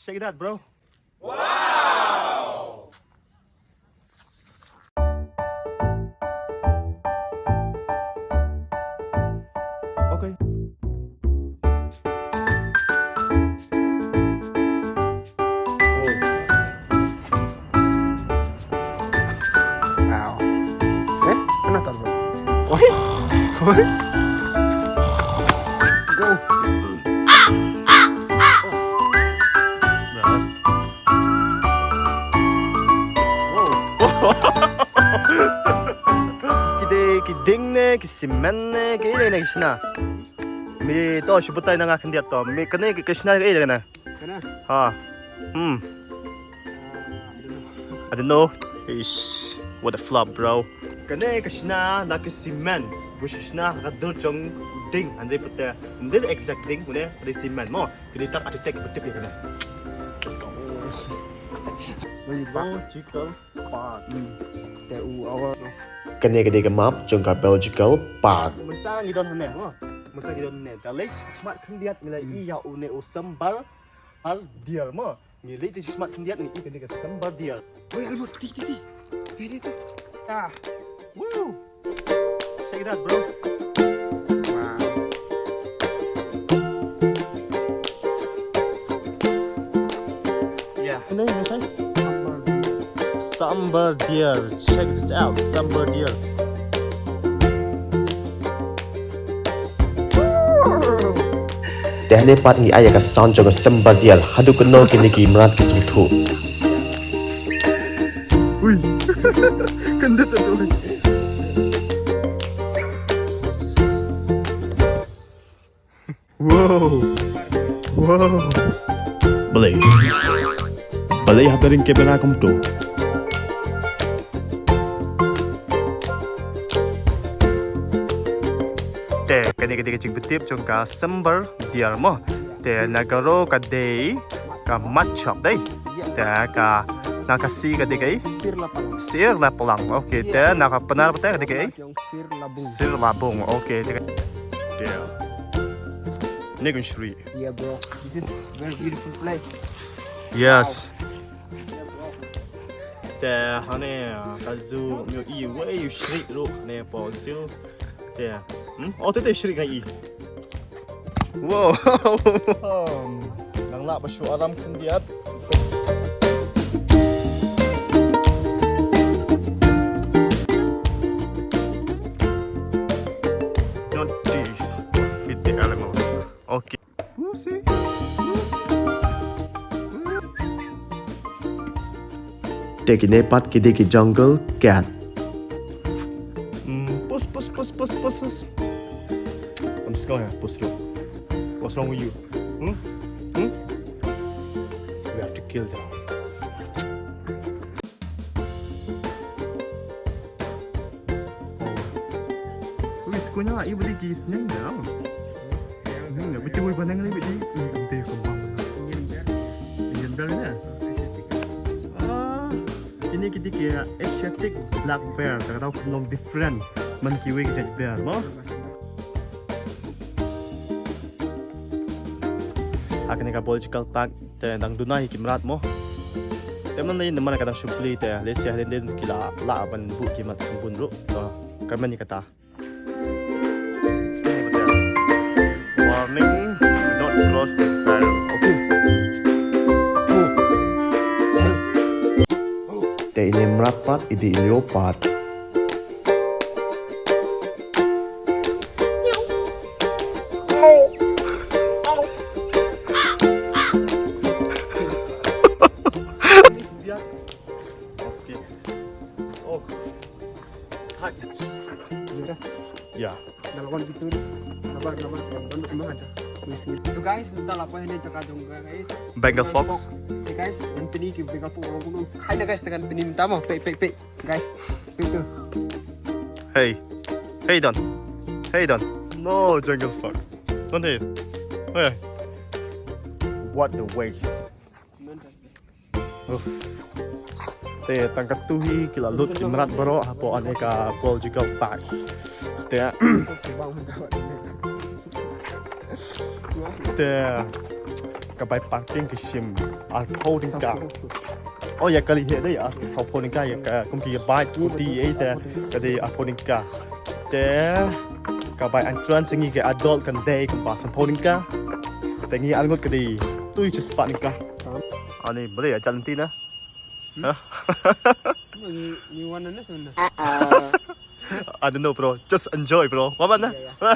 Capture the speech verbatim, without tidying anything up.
Check it out, bro. Okay. Wow. Eh? Ano to, bro? Oy! Oy! Go! Nice. Wow. Ki dei ki ding ne, ki cement ne, ki dei ne ki shna. Me to shu batai na nga khyndiat to. Me kane ki shna ki dei ne. Kane? Ha. Hmm. Ah, I don't know. I don't know. Ish. What a flop, bro. Kane ka shna na ka cement. Ba shu shna ha ka dur jong u ding. Hynrei pat te, hynrei exact ding, une ka dei cement mo. Ka dei tang architect ba tip ïa kane. Let's go. Logical Park. Hmm. Te u our. Kane ka dei ka map jong ka Belgical Park. Mynta ngi don hangne mo. Mynta ngi don hangne. Te leit smat khyndiat ngi la ïohi ïa une u sambar. Sambar dier mo. Ngi leit te smat khyndiat ngi ïohi kane ka sambar dier. Oi, Albert, ti, ti, ti. Ti, ti, ti. Ah. Woo. Check it out, bro. Wow. Yeah. Ano yung isa? Sambar dier. Check this out. Sambar dier. Te hangne pat ngi ai ïa ka sound jong ka sambar dier. Haduh katno kine ki mrad ki sngewthuh. Ui. Kynduh tu. Wow. Wow. Balei. Balei hap da ring camera kumto. Te kane ka dei ka jingpyntip jong ka sambar dier mo. Te na ka Garo ka dei ka mud chop dei. Te ka, na ka Khasi ka dei ka i? Sir Lapalang. Sir Lapalang. Okay, te na ka Pnar pat te ka dei ka i? Sir Labung. Sir Labung. Okay, te ka. Te. Ni kun shri. Yeah, bro. This is very beautiful place. Yes. Wow. Yeah, bro. Te hangne ka zoo ngi ïohi wei u shriek ruh ne po zoo. Te. Hmm? Oh, te te shriek ngi ïohi. Wow. Nang lah ba shu aram khyndiat. Not this. Feed the animal. Okay. Te kine pat ki dei ki jungle cat. Hmm, pus, pus, pus, pus, pus, pus. I'm scared, pus, look. What's wrong with you? Hmm? Hmm? We have to kill them. Ui, skunya, i budi ki sneng da. Sneng da, budi ui banang li budi. Ui, ante ko bang. Indian bear na. Ah, ini kita ke Asiatic black bear, ta ka dau kumno different man kiwei ki jait bear mo. Ha kane ka Boological Park te dang duna hi ki mrad mo. Te man dei namar ka dang shu plie te lehse hadien dien ki la lah ban buh ki mat shynbun ruh. To kyrmen ïa kata. Warning, do not cross the barrier. Okay. Te ine mrad pat, ine leopard. Okay. Oh. Hai. Ya. Dah lawan gitu, sabar, sabar. Bantu kemah aja. Mesti. Tu guys, nta la poi ha jaka jong ka, eh. Bengal fox. Hey guys, ngan pyni ki Bengal fox. Hai na guys, te ngan pyni mynta mo. Peit, peit, peit. Guys, peit tu. Hey. Hey, Don. Hey, Don. No jungle fox. Don, hey. Hey. What the waste. Uff. Te tang katto hi ki la lut ki mrad baroh hapoh kane ka Boological Park. Te. Te. Ka bai parking ka shim arphew tyngka. Oh, ïa kali hi dei arphew tyngka, ïa ka kum ki ïa bike, scooty, ïa te ka dei arphew tyngka. Te ka bai entrance ngi ka adult kan dei kumba sanphew tyngka. Te ngi arngut ka dei tui shispah tyngka. Ani, boleh ya jalan tina? Hah? Ni, ni wan na sana. I don't know, bro. Just enjoy, bro. Wa man na? Ïa, ïa.